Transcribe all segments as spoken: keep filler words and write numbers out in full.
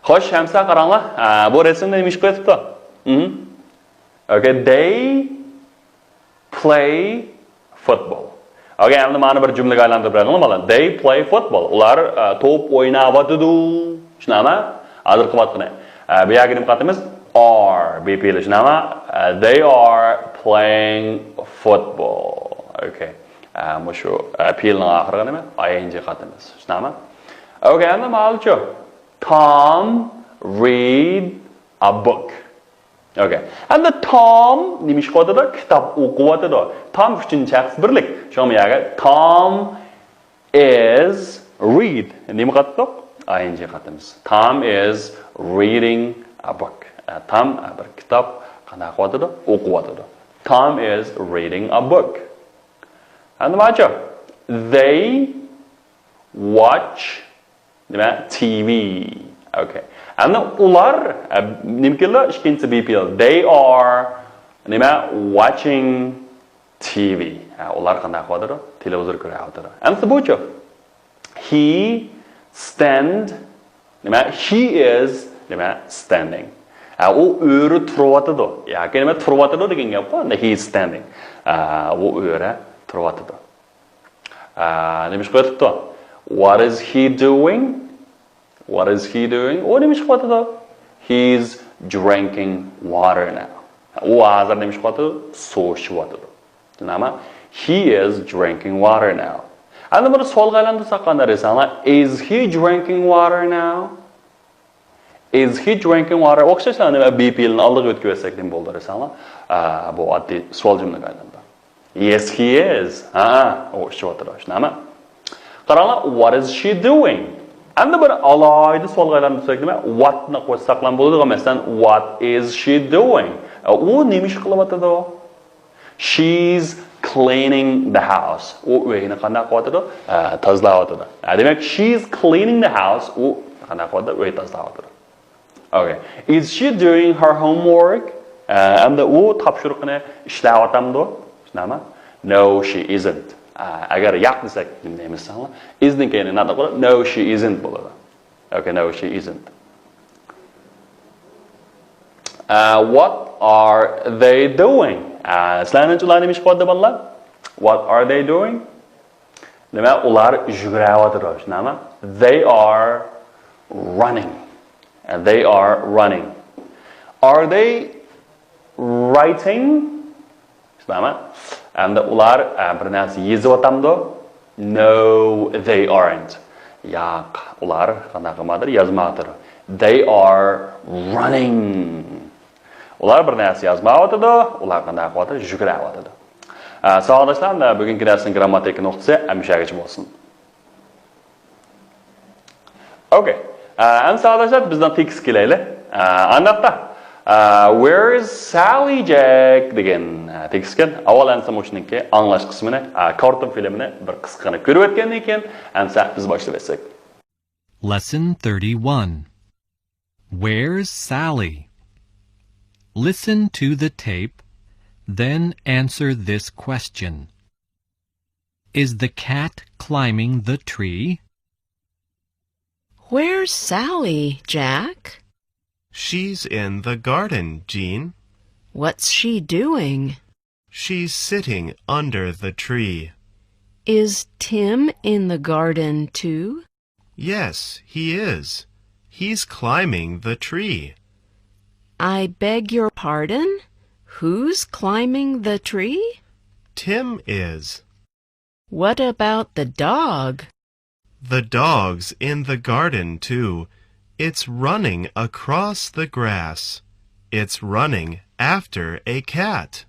خوش، ھەمسە قاراڭلار. ئە، بۇ رەسىمدە نېمە ئىش قىلىۋېتىپتۇ؟ ھىم؟ Okay, they play football. Okay, ئەمدى مانا بىر جۈملىگە ئايلاندۇرۇپ بېرىڭلار مانا. They play football. ئۇلار، ئە، توپ ئويناۋاتىدۇ. شۇنداقمۇ؟ ھازىر قىلىۋاتقىنى. ئە، بۇ يەرگە نېمە قاتىمىز؟ Are، بى پېئىلى شۇنداقمۇ؟ ئە، they are playing football. Okay. ئە، مۇشۇ، ئە، پېئىلنىڭ ئاخىرىغا نېمە؟ I N G قاتىمىز. شۇنداقمۇ؟ Okay، ئەمدى ماۋۇچۇ. Tom read a book. Okay. ئەمدى Tom نېمە ئىش قىلىۋاتىدۇ؟ كىتاب ئوقۇۋاتىدۇ. Tom ئۈچىنچى شەخس بىرلىك. شۇڭا بۇ يەرگە Tom is read. نېمە قاتتۇق؟ I N G قاتىمىز. Tom is reading a book. ئە، Tom، ئە، بىر كىتاب قانداق قىلىۋاتىدۇ؟ ئوقۇۋاتىدۇ. Tom is reading a book. ئەمدى ماچۇ. They watch نېمە؟ T V. Okay. ئەمدى ئۇلار، ئە، نېمىكىنلار؟ ئىككىنچىسى بى پېئىل. They are نېمە؟ Watching T V. ھە، ئۇلار قانداق قىلىۋاتىدۇ؟ تېلېۋىزور كۆرۈۋاتىدۇ. ئەمدى بۇچۇ؟ He stand نېمە؟ He is نېمە؟ Standing. ھە، ئۇ ئۆرە تۇرۇۋاتىدۇ. ياكى نېمە؟ تۇرۇۋاتىدۇ دېگەن گەپقۇ. ئەمدى he is standing. ئە، ئۇ ئۆرە تۇرۇۋاتىدۇ. ئە، نېمە ئىش قىلىۋېتىپتۇ؟ What is he doing? What is he doing? ئۇ نېمە ئىش قىلىۋاتىدۇ؟ He's drinking water now. ئۇ ھازىر نېمە ئىش قىلىۋاتىدۇ؟ سۇ ئىچىۋاتىدۇ. شۇنداقمۇ؟ He is drinking water now. ئەمدى بۇنى سوئالغا ئايلاندۇرساق قانداق دېسەڭلار؟ Is he drinking water now? Is he drinking water? ئوخشاشلا نېمە؟ بى پېئىلنى ئالدىغا ئۆتكۈزۈۋەتسەك نېمە بولىدۇ دېسەڭلار؟ ئە، بۇ ئاددىي سوئال جۈملىگە ئايلاندى. Yes, he is. ھە، ئۇ ئىچىۋاتىدۇ. شۇنداقمۇ؟ قاراڭلار، what is she doing? ئەمدى بىر ئالاھىدە سوئالغا ئايلاندۇرساق نېمە؟ What نى قوشساقلا بولىدىغۇ. مەسىلەن، what is she doing? ئە، ئۇ نېمە ئىش قىلىۋاتىدۇ؟ She's cleaning the house. ئۇ ئۆينى قانداق قىلىۋاتىدۇ؟ ئە، تازىلاۋاتىدۇ. ئە، دېمەك، she's cleaning the house. ئۇ قانداق قىلىۋاتىدۇ؟ ئۆي تازىلاۋاتىدۇ. Okay. Is she doing her homework? ئە، ئەمدى ئۇ تاپشۇرۇقىنى ئىشلەۋاتامدۇ؟ شۇنداقمۇ؟ No, she isn't. ئە، ئەگەر ياق دېسەك، نېمە دەيمىز دېسەڭلار؟ Is نىڭ كەينى ناتىق بولۇپ، no, she isn't بولىدۇ. Okay, no, she isn't. ئە، what are they doing? ئە، سىلەرنىڭچە ئۇلار نېمە ئىش قىلىۋاتىدۇ، بالىلار؟ What are they doing? نېمە، ئۇلار يۈگۈرۈۋاتىدۇ، شۇنداقمۇ؟ They are running. They are running. Are they writing? شۇنداقمۇ؟ ئەمدى ئۇلار، ئە، بىر نەرسە يېزىۋاتامدۇ؟ No, they aren't. ياق، ئۇلار قانداق قىلمايدۇ؟ يازمايدۇ. They are running. ئۇلار بىر نەرسە يازمايۋاتىدۇ، ئۇلار قانداق قىلىۋاتىدۇ؟ يۈگۈرۈۋاتىدۇ. ئە، ساۋاقداشلار، بۈگۈنكى دەرسنىڭ گىرامماتىكا نۇقتىسى ئەمىشەگىچە بولسۇن. Okay. ئە، ئەمدى ساۋاقداشلار، بىزنىڭ تېكىستكە كېلەيلى. ئە، ئانداقتا، ئە، Where is Sally, Jack؟ دېگەن، ئە، تېكىستكەن. ئاۋۋال ئەمسە مۇشۇنىڭكى ئاڭلاش قىسمىنى، ئە، كارتون فىلىمىنى بىر قىسقىغىنە كۆرۈۋەتكەندىن كېيىن، ئەمسە بىز باشلىۋەتسەك. Lesson thirty-one. Where's Sally? Listen to the tape, then answer this question. Is the cat climbing the tree? Where's Sally, Jack? She's in the garden, Jean. What's she doing? She's sitting under the tree. Is Tim in the garden too? Yes, he is. He's climbing the tree. I beg your pardon? Who's climbing the tree? Tim is. What about the dog? The dog's in the garden too. It's running across the grass. It's running after a cat.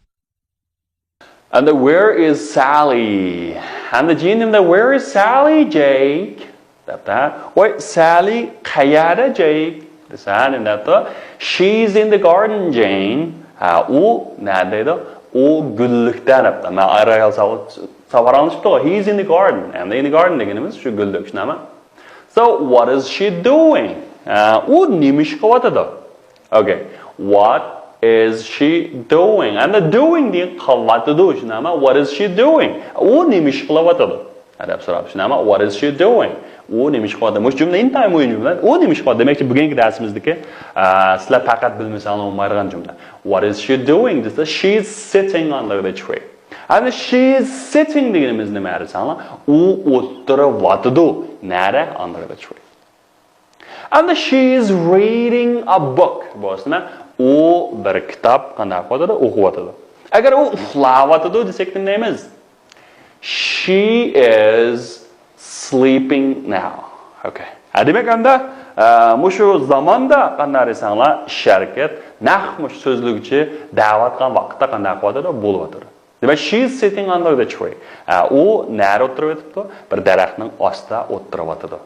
And where is Sally? And the Jean, and the, where is Sally, Jake? دەپتۇ. ۋاي، سالى قەيەردە، جېك؟ دېسە، نېمە دەپتۇ؟ She's in the garden, Jean. ھە، ئۇ نەدە دەيدۇ؟ ئۇ گۈللۈكتە دەپتۇ. مەن ئايرىغان ساۋ-، ساۋاقداشلىرىمغا، he's in the garden. ئەمدى in the garden دېگىنىمىز شۇ گۈللۈك، شۇنداقمۇ؟ So, what is she doing? ھە، ئۇ نېمە ئىش قىلىۋاتىدۇ؟ Okay. What is she doing? ئەمدى doing دېگەن قىلىۋاتىدۇ، شۇنداقمۇ؟ What is she doing? ئۇ نېمە ئىش قىلىۋاتىدۇ؟ ھە، دەپ سوراپتۇ، شۇنداقمۇ؟ What is she doing? ئۇ نېمە ئىش قىلىۋاتىدۇ؟ مۇشۇ جۈملە ئىنتايىن مۇھىم جۈملە. ئۇ نېمە ئىش قىلىۋاتىدۇ؟ دېمەكچى، بۈگۈنكى دەرسىمىزدىكى، ئە، سىلەر پەقەت بىلمىسەڭلار بولمايدىغان جۈملە. What is she doing دېسە، she is sitting under the tree. ئەمدى she is sitting دېگىنىمىز نېمە دېسەڭلار؟ ئۇ ئولتۇرۇۋاتىدۇ. نەدە؟ Under the tree. And she is reading a book. بولسىمۇ، ئۇ بىر كىتاب قانداق قىلىۋاتىدۇ؟ ئوقۇۋاتىدۇ. ئەگەر ئۇ ئۇخلاۋاتىدۇ دېسەك نېمە دەيمىز؟ She is sleeping now. Okay. ھە، دېمەك، ئەمدى، ئە، مۇشۇ زاماندا قانداق دېسەڭلار، ئىش ھەرىكەت نەق مۇشۇ سۆزلىگۈچى دەۋاتقان ۋاقىتتا قانداق قىلىۋاتىدۇ؟ بولۇۋاتىدۇ. دېمەك، she is sitting under the tree. ئە، ئۇ نەدە ئولتۇرۇۋېتىپتۇ؟ بىر دەرەخنىڭ ئاستىدا ئولتۇرۇۋاتىدۇ.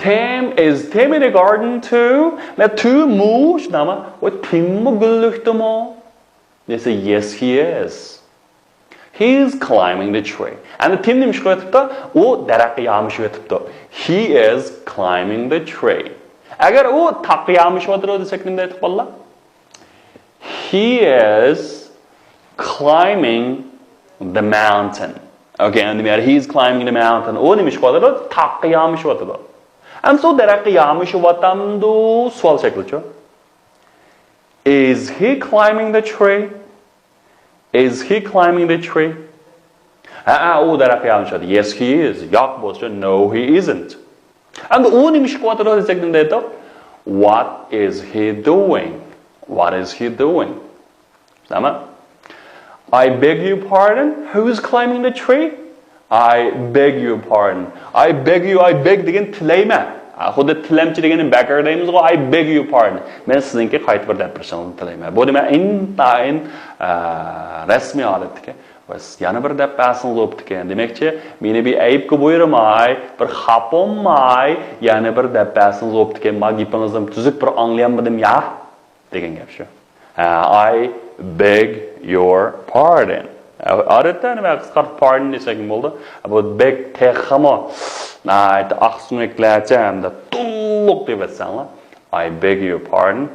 Tim, is Tim in the garden too? مە، تىممۇ، شۇنداقمۇ؟ ئۇ تىممۇ گۈللۈكتىمۇ؟ دېسە، yes, he is. He is climbing the tree. ئەمدى تىم نېمە ئىش قىلىۋېتىپتۇ؟ ئۇ دەرەخكە يامىشىۋېتىپتۇ. He is climbing the tree. ئەگەر ئۇ تاغقا يامىشىۋاتىدۇ دېسەك، نېمە دەيدۇ بالىلار؟ He is climbing the mountain. Okay, ئەمدى مەيەر، he is climbing the mountain. ئۇ نېمە ئىش قىلىۋاتىدۇ؟ تاغقا يامىشىۋاتىدۇ. ئەمدى ئۇ دەرەخكە يامىشىۋاتامدۇ؟ سوئال شەكلىچۇ. Is he climbing the tree? Is he climbing the tree? ھەئە، ئۇ دەرەخكە يامىشىۋاتىدۇ. Yes, he is. ياق بولسا، no, he isn't. ئەمدى ئۇ نېمە ئىش قىلىۋاتىدۇ دېسەك، نېمە دەيدۇ؟ What is he doing? What is he doing? تامام. I beg your pardon? Who is climbing the tree? I beg your pardon. I beg you, I beg دېگەن تىلەيمەن. ھە، خۇددى تىلەمچى دېگەننى beggar دەيمىزغۇ. I beg your pardon. مەن سىزنىڭكى قايتا بىر دەپ بېرىشىڭىزنى تىلەيمەن. بۇ نېمە؟ ئىنتايىن، ئە، رەسمىي ھالەتتىكى. بەس، يەنە بىر دەپ بەرسىڭىز بوپتىكەن. دېمەكچى، مېنى بىر ئەيىبكە بۇيرۇماي، بىر خاپا بولماي، يەنە بىر دەپ بەرسىڭىز بوپتىكەن. ما گېپىڭىزنى تۈزۈك بىر ئاڭلىيالمىدىم يا، دېگەن گەپ شۇ. ھە، I beg your pardon. ئادەتتە نېمە قىسقارتىپ pardon دېسەكمۇ بولىدۇ. بۇ beg تېخىمۇ ناھايىتى ئاقسۆڭەكلەرچە ھەمدە تولۇق دەپ ئېيتساڭلار. I beg your pardon.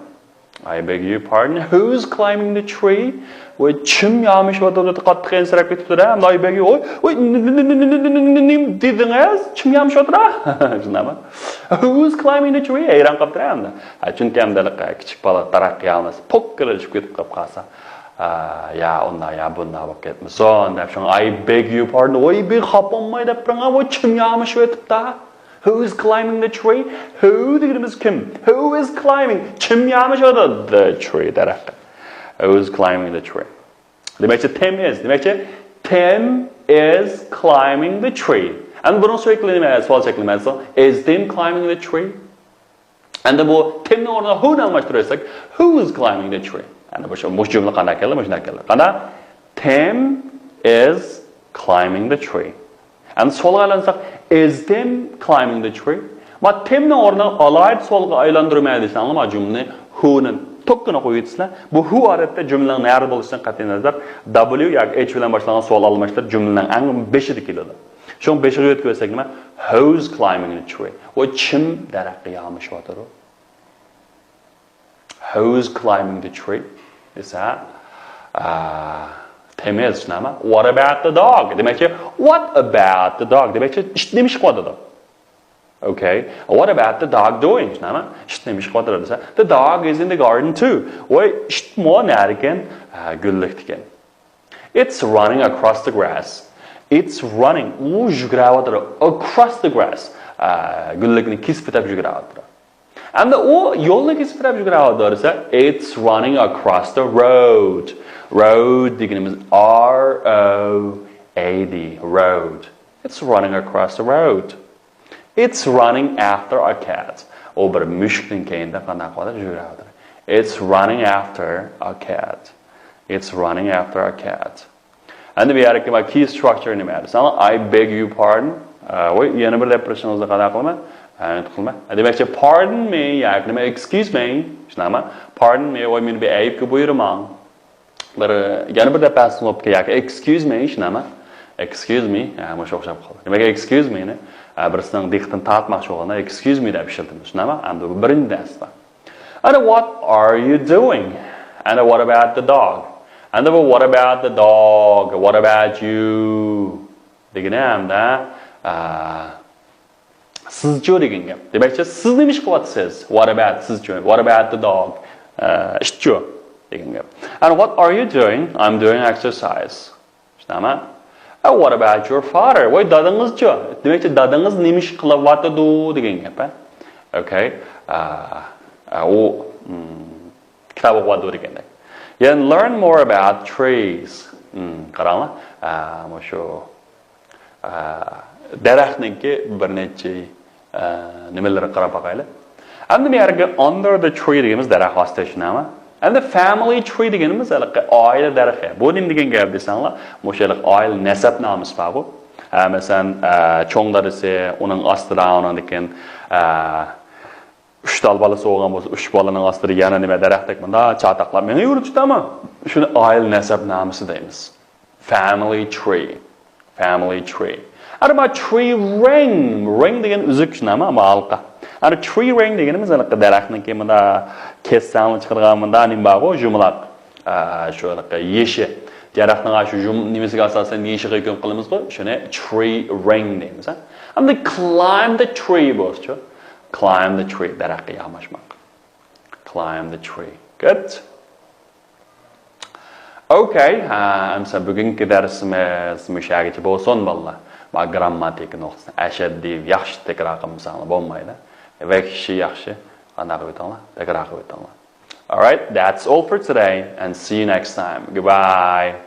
I beg your pardon. Who's climbing the tree? ۋاي، چىم يامىشىۋاتىدۇ، قاتتىق ئەنسىرەپ كېتىپتۇ-دە. ھەمدە I beg you. ۋاي، ۋاي، نېمە دېدىڭىز؟ چىم يامىشىۋاتىدۇ. شۇنداقمۇ؟ Who's climbing the tree? ھەيران قاپتۇ-دە ھەمدە. ھە، چۈنكى ھەمدە كىچىك بالا دەرەخكە يامىسا، پوككىلا چۈشۈپ كېتىپ قاپ قالسا. ئا، يا ئۇنداق، يا بۇنداق بولۇپ كەتمىسۇن دەپ، شۇڭا I beg your pardon. ۋاي، بىر خاپا بولماي دەپ بېرىڭ، ۋاي، چىم يامىشىۋېتىپتۇ. Who is climbing the tree? Who دېگىنىمىز كىم؟ Who is climbing؟ كىم يامىشىۋاتىدۇ؟ The tree، دەرەخكە. Who is climbing the tree? دېمەكچى، Tim is. دېمەكچى، Tim is climbing the tree. ئەمدى بۇنىڭ سۆزلىرى نېمە؟ سوئال شەكلى مەن دېسەم، is Tim climbing the tree? ئەمدى بۇ Tim نىڭ ئورنىغا who نى ئالماشتۇرۇۋەتسەك، who is climbing the tree؟ ئەمدى مۇشۇ، مۇشۇ جۈملە قانداق كەلدى؟ مۇشۇنداق كەلدى. قانداق؟ Tim is climbing the tree. ئەمدى سوئالغا ئايلانساق، is Tim climbing the tree؟ ما Tim نىڭ ئورنىغا ئالاھىدە سوئالغا ئايلاندۇرىمەن دېسەڭلار، ما جۈملىنى who نى توككىنا قويۇۋېتىسىلەر. بۇ who ئادەتتە جۈملىنىڭ نەدە بولۇشىدىن قەتئىينەزەر، W ياكى H بىلەن باشلانغان سوئال ئالماشتۇرۇپ جۈملىنىڭ ئەڭ بېشىدا كېلىدۇ. شۇڭا بېشىغا يۆتكىۋەتسەك نېمە؟ Who's climbing the tree؟ ۋاي، چىم دەرەخكە يامىشىۋاتىدۇ. Who's climbing the tree؟ دېسە، ئا، Tim is، نېمە؟ What about the dog؟ دېمەكچى، what about the dog؟ دېمەكچى، ئىت نېمە ئىش قىلىۋاتىدۇ؟ Okay. What about the dog doing؟ نېمە؟ ئىت نېمە ئىش قىلىۋاتىدۇ دېسە، the dog is in the garden too. ۋاي، ئىتمۇ نەدىكەن؟ ھە، گۈللۈكتىكەن. It's running across the grass. It's running. ئۇ يۈگۈرۈۋاتىدۇ. Across the grass. ئە، گۈللۈكنى كېسىپ ئۆتۈپ يۈگۈرۈۋاتىدۇ. ئەمدى ئۇ يولنى كېسىپ ئۆتۈپ يۈگۈرۈۋاتىدۇ دېسە، it's running across the road. Road دېگىنىمىز R O A D. Road. It's running across the road. It's running after a cat. ئۇ بىر مۈشۈكنىڭ كەينىدە قانداق قىلىۋاتىدۇ؟ يۈگۈرۈۋاتىدۇ. It's running after a cat. It's running after a cat. ئەمدى بۇ يەردىكى ما key structure نېمە دېسەڭلار، I beg you pardon. ئە، ۋاي، يەنە بىر دەپ بېرىشىڭىزنى قانداق قىلىمەن؟ ئە، ئۇنتۇپ قالماي. ئە، دېمەكچى، pardon me ياكى نېمە، excuse me. شۇنداقمۇ؟ Pardon me، ۋاي، مېنى بىر ئەيىبكە بۇيرۇماڭ. بىر، يەنە بىر دەپ بەرسىڭىز بوپتىكەن ياكى excuse me، شۇنداقمۇ؟ Excuse me، ھە، مۇشۇ ئوخشاپ قالدى. دېمەك، excuse me نى، ھە، بىرسىنىڭ دىققىتىنى تارتماقچى بولغاندا excuse me دەپ ئىشلىتىمىز، شۇنداقمۇ؟ ئەمدى بۇ بىرىنچى دەرس بار. And what are you doing? And what about the dog? And what about the dog? What about you? دېگىنى ھەمدە، ئە، سىزچۇ دېگەن گەپ. دېمەكچى، سىز نېمە ئىش قىلىۋاتىسىز؟ What about سىزچۇ؟ What about the dog? ئە، ئىتچۇ دېگەن گەپ. And what are you doing? I'm doing exercise. شۇنداقمۇ؟ What about your father? ۋاي، دادىڭىزچۇ؟ دېمەكچى، دادىڭىز نېمە ئىش قىلىۋاتىدۇ دېگەن گەپ، ھە؟ Okay. ئە، ئە، ئۇ، مم، كىتاب ئوقۇۋاتىدۇ دېگەندەك. يەنى learn more about trees. مم، قاراڭلار. ئە، مۇشۇ، ئە، دەرەخنىڭكى بىر نەچچە، ئە، نېمىلىرىگە قاراپ باقايلى. ئەمدى بۇ يەرگە under the tree دېگىنىمىز دەرەخ ئاستى، شۇنداقمۇ؟ ئەمدى family tree دېگىنىمىز ھېلىقى ئائىلە دەرىخى. بۇ نېمە دېگەن گەپ دېسەڭلار، مۇشۇ ھېلىقى ئائىلە نەسەبنامىسى بارغۇ. ئە، مەسىلەن، ئە، چوڭ دادىسى، ئۇنىڭ ئاستىدا، ئۇنىڭدىن كېيىن، ئە، ئۈچ تال بالىسى بولغان بولسا، ئۈچ بالىنىڭ ئاستىدا يەنە نېمە دەرەختەك مۇنداق چاتاقلاپ مېڭىۋېرىدۇ، شۇنداقمۇ؟ شۇنى ئائىلە نەسەبنامىسى دەيمىز. Family tree. Family tree. ئەمما tree ring. Ring دېگەن ئۈزۈك، شۇنداقمۇ؟ ئەمما ھالقا. ئەنە tree ring دېگىنىمىز ھېلىقى دەرەخنىڭكى مۇنداق كەسسەڭلار چىقىدىغان مۇنداق نېمە بارغۇ، جۇمىلاق. ئە، شۇ ھېلىقى يېشى. دەرەخنىڭ شۇ جۇم-، نېمىسىگە ئاساسەن يېشىغا ھۆكۈم قىلىمىزغۇ، شۇنى tree ring دەيمىز، ھە؟ ئەمدى climb the tree بولسىچۇ؟ Climb the tree، دەرەخكە ياماشماق. Climb the tree. Good. Okay، ھە، ئەمسە بۈگۈنكى دەرسىمىز مۇشۇ يەرگىچە بولسۇن، بالىلار. ما گرامماتىكا نۇقتىسىنى ئەشەددىي ياخشى تەكرار قىلمىساڭلار بولمايدۇ. ۋەھشىي ياخشى. قانداق قىلىۋېتىڭلار؟ تەكرار قىلىۋېتىڭلار. Alright, that's all for today and see you next time. Goodbye.